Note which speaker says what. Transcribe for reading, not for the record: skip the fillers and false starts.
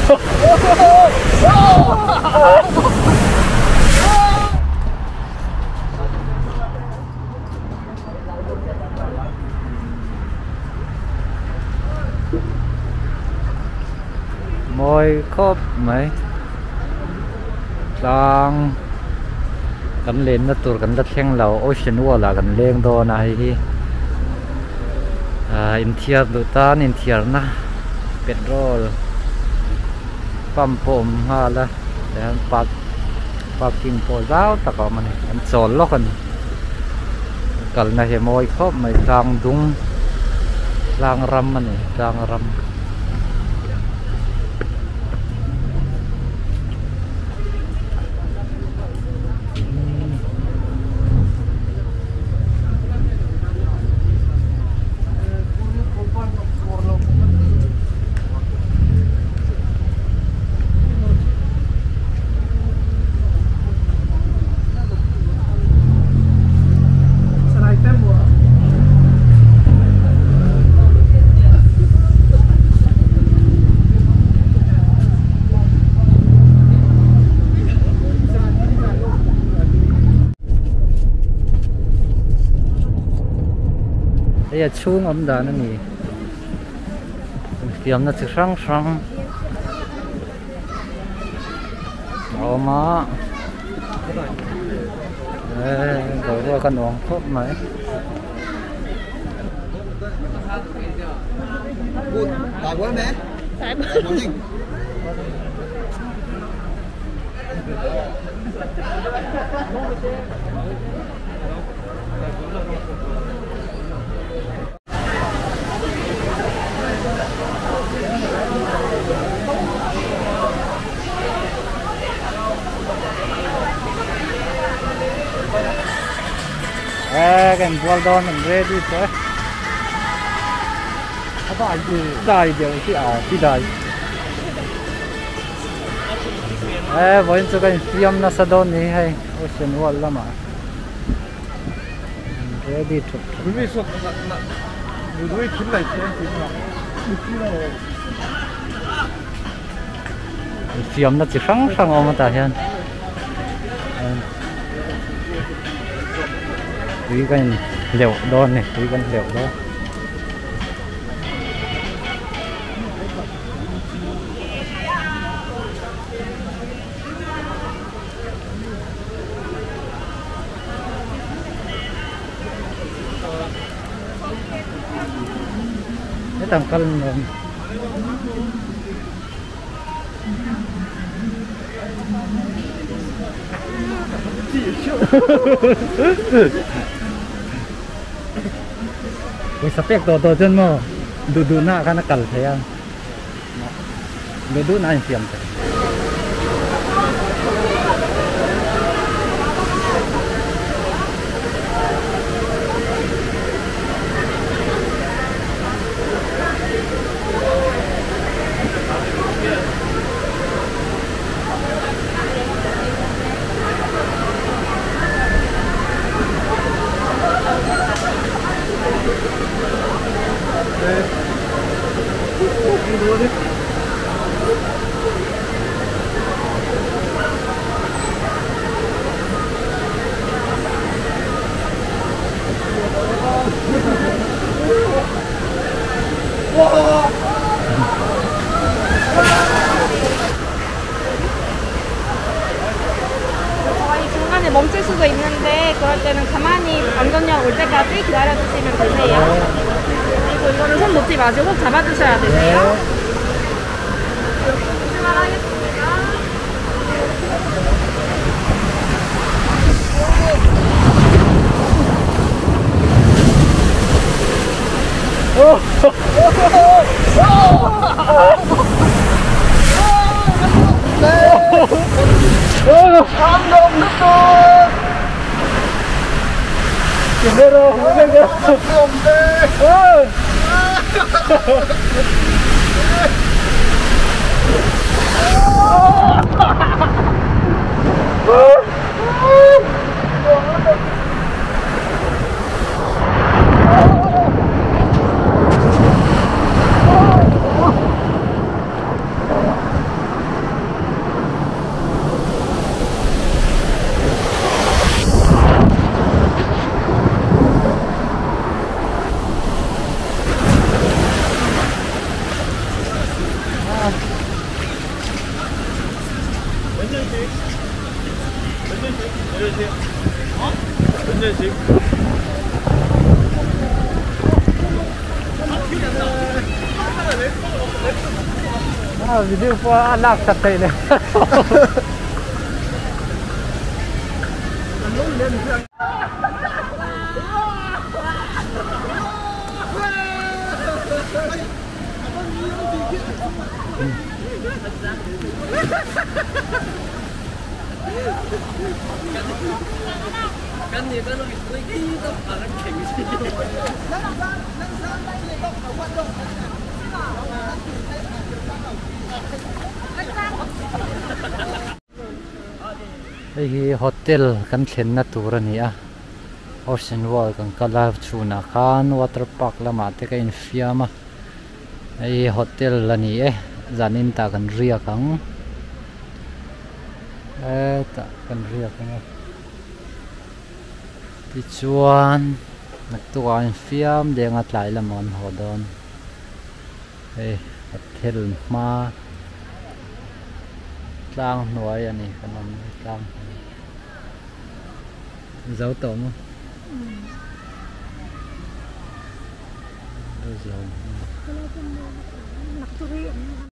Speaker 1: Mawi khawp mai tlang kan lenna tur kan la thleng lo ocean wall ah kan leng dawn a hei hi ah inthiar duh tan inthiarna petrol pump pawh a awm nghal a tihian park parking pawh zau tak a awm a ni an chawl lawk a ni kalna hi a mawi khawp mai tlang dung tlang ram a ni tlang ram. Hei a chhung awm dan a ni infiamna chi hrang hrang a awm a eee boruak a nuam khawp mai. Eee kan bual dawn an ready tawh e dai deuh hi a ti dai eee vawiin chu ka infiam nasa dawn ni hei ocean world lamah. Ready thup thup. Fiamna chi hrang hrang a awm a tah hian tui kan in hleuh dawn a ni tui kan hleuh dawn. Hetah kal nuam pawisa pek tawh tawh chuan maw duh duh na ah khan a kal thei a duh duh na a insiam thei.
Speaker 2: 저희 중간에 멈출 수도 있는데 그럴 때는 가만히 안전역 올 때까지 기다려주시면 되세요. 그리고 이거는 손 놓지 마시고 꼭 잡아주셔야 되세요. 출발하겠습니다.
Speaker 1: A video pawh a lak sak theih leh Hei hi hotel kan thlenna tur a ni a Ocean World kan kal a chhunah khan water park lamah te ka infiam a hei hi hotel a ni e zanin tah kan riak ang hetah kan riak ang a tichuan naktukah infiam deng a tlai lamah kan haw dawn hei hotel hma tlang hnuai a ni kan awm tlang hnuai zo tawh maw zo.